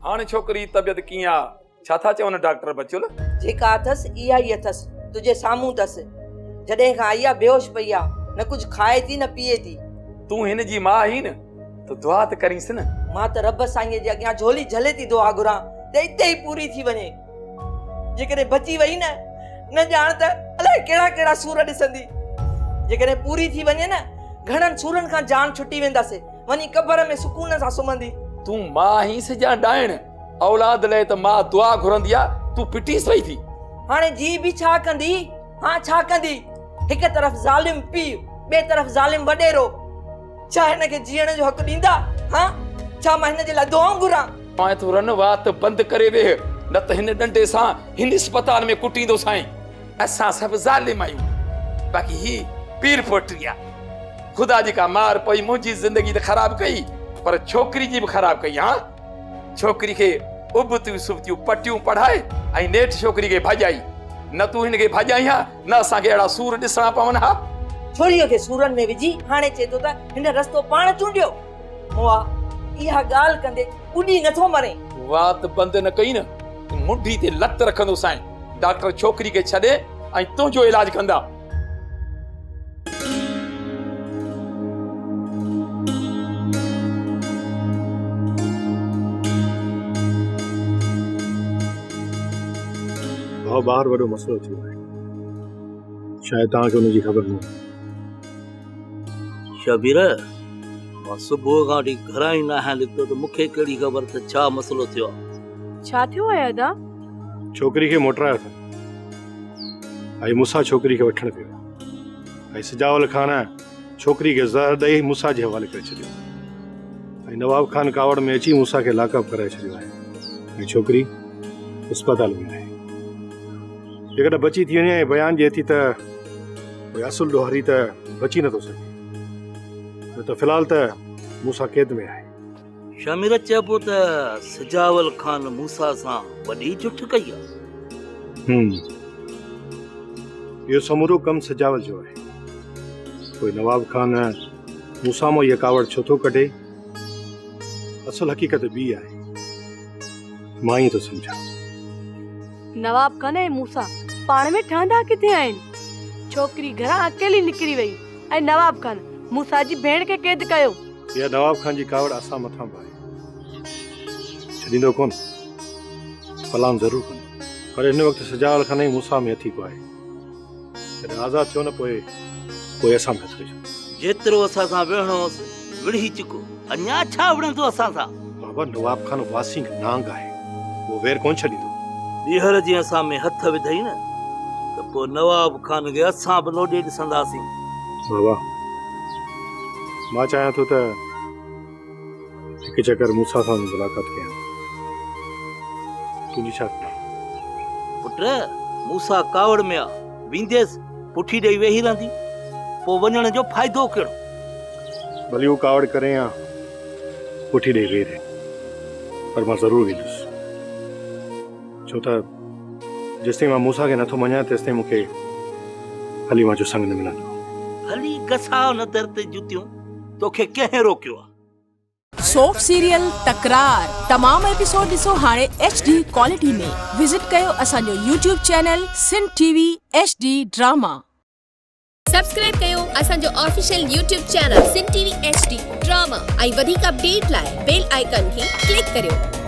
هاڻي ڇوڪري جي طبيعت ڪيئن آ؟ ڇا ٿا چون ڊاڪٽر بچل؟ جيڪا اٿس اها ئي اٿس، تنهنجي سامهون اٿس. جڏهن کان آئي آ بيهوش پئي آ، نه ڪجهه کائي ٿي نه پيئي ٿي. تون هن جي ماء آهين نه ته دعا ته ڪرينس نه. مان ته رب سائينء جي اڳيان جهولي جهلي ٿي دعا گهران ته اتي ئي پوري ٿي وڃي. جيڪڏهن بچي وئي نه، نه ڄاڻ ته الائي ڪهڙا ڪهڙا سور ڏسندي. جيڪڏهن پوري ٿي وڃي نه، گهڻن سورن کان جان ڇٽي ويندس. وڃي قبر ۾ سڪون سان سمهندي. تون ماء آهينس يا ڏائڻ؟ اولاد لئه ته ماء دعا گهرندي آ، تون پٽيس پئي ٿي. هاڻي جيء به ڇا ڪندي؟ ها ڇا ڪندي؟ هڪ طرف ظالم پيء، ٻئي طرف ظالم وڏيرو. ڇا هن کي جيئڻ جو حق ڏيندا؟ ها؟ ڇا مان هن جي لاء دعائون گهران؟ مان ٿو رن وات بند ڪري ويهه، نه ته هن ڏنڊي سان هن اسپتال ۾ ڪٽيندوسانء. اسان سڀ ظالم آهيون، باقي هي پير پوٽري آ. خدا جي ڪا مار پئي منهنجي زندگي ته خراب ڪئي پر ڇوڪري جي به خراب ڪئي ها. ڇوڪري کي ابتيون سبتيون پٽيون پڙهائي ۽ نيٺ ڇوڪري کي ڀڄائي. نه تون هن کي ڀڄائين ها نه اسان کي اهڙا سور ڏسڻا پون ها. ڇوريء کي سورن ۾ وجهي هاڻي چئي ٿو ته هن رستو پاڻ چونڊيو. مئا، اها ڳالهه ڪندي ٻڏي نٿو مرين. وات بند نه ڪئي نه ته منڍي تي لت رکندوسانء. ڊاڪٽر ڇوڪري کي ڇڏي ۽ تنهنجو علاج ڪندا. ڀاء ٻاهر وڏو مسئلو ٿيو آهي شايد توهان کي ان جي خبر نه هجي. شبير مان صبح کان وٺي گهران ئي ناهيان نڪتو ته مون کي ڪهڙي خبر ته ڇا مسئلو ٿيو آهي. ڇا ٿيو آهي ادا؟ ڇوڪري کي موٽرايو اٿن ۽ موسيٰ ڇوڪري کي وٺڻ ويو ۽ سجاول خان ڇوڪري کي زهر ڏئي موسيٰ جي حوالي ڪري ڇڏيو ۽ نواب خان ڪاوڙ ۾ اچي موسيٰ کي لاڪ اپ ڪرائي ڇڏيو آهي ۽ ڇوڪري اسپتال ۾ آهي. جيڪڏهن بچي ٿي وڃي ۽ بيان ڏئي ٿي ته پوء اصل ڏوهاري ته بچي نٿو سگهي نه ته في الحال ته موسيٰ قيد ۾ آهي. شهمير چئبو ته سجاول خان موسيٰ سان وڏي جٺ ڪئي آ. هم. اهو سمورو ڪم سجاول جو آهي. پوء نواب خان موسيٰ مان اها ڪاوڙ ڇو ٿو ڪڍي؟ اصل حقيقت ٻي آهي. مان ائين ٿو سمجهان. نواب خان ۽ موسيٰ پاڻ ۾ ٺهندا ڪٿي آهن؟ ڇوڪري گهران اڪيلي نڪري وئي ۽ نواب خان موسيٰ جي ڀيڻ کي قيد ڪيو. اها نواب خان جي ڪاوڙ اسان مٿان به آهي. ڇڏيندو ڪونه. پلان ضرور ڪندو. پر هن وقت سجاول خان ئي موسيٰ ۾ هٿيڪو آهي. جڏهن آزاد ٿيو نه پوء پوء اسان به هٿ وجهندو. جيترو اسان سان وڙهڻو هوس وڙهي چڪو. اڃا ڇا وڙهندو اسان سان؟ بابا نواب خان واسينگ نانگ آهي. اهو وير ڪونه ڇڏيندو. ٻيهر جي اسان ۾ هٿ وڌئي نه ته پوء نواب خان کي اسان به لوڏي ڏسنداسين. بابا مان چاهيان ٿو ته هڪ چڪر موسيٰ سان وڃي ملاقات ڪيان. تنهنجي ڇا صلاح؟ پٽ، موسيٰ ڪاوڙ ۾ آ. وينديس، پٺي ڏيئي ويهي رهندي. پوء وڃڻ جو فائدو ڪهڙو؟ ڀلي هو ڪاوڙ ڪري يا پٺي ڏيئي ويهي رهي، پر مان ضرور ويندس. ڇو ته جيستائين مان موسيٰ کي نٿو مڃان، تيستائين مون کي حليمه جو سڱ نه ملندو. ڀلي گساء نه در تي جتيون، توکي ڪنهن روڪيو آ؟ سوپ سيريل تڪرار تمام ايپيسوڊ ڏسو هاڻي ايڇ ڊي ڪوالٽي ۾ وزٽ ڪيو اسان جو YouTube channel Sindh T V H D drama. Subscribe ڪيو اسان جو official YouTube channel Sindh T V H D drama ۽ وڌيڪ اپڊيٽ لاء بيل آئيڪان کي ڪلڪ ڪريو.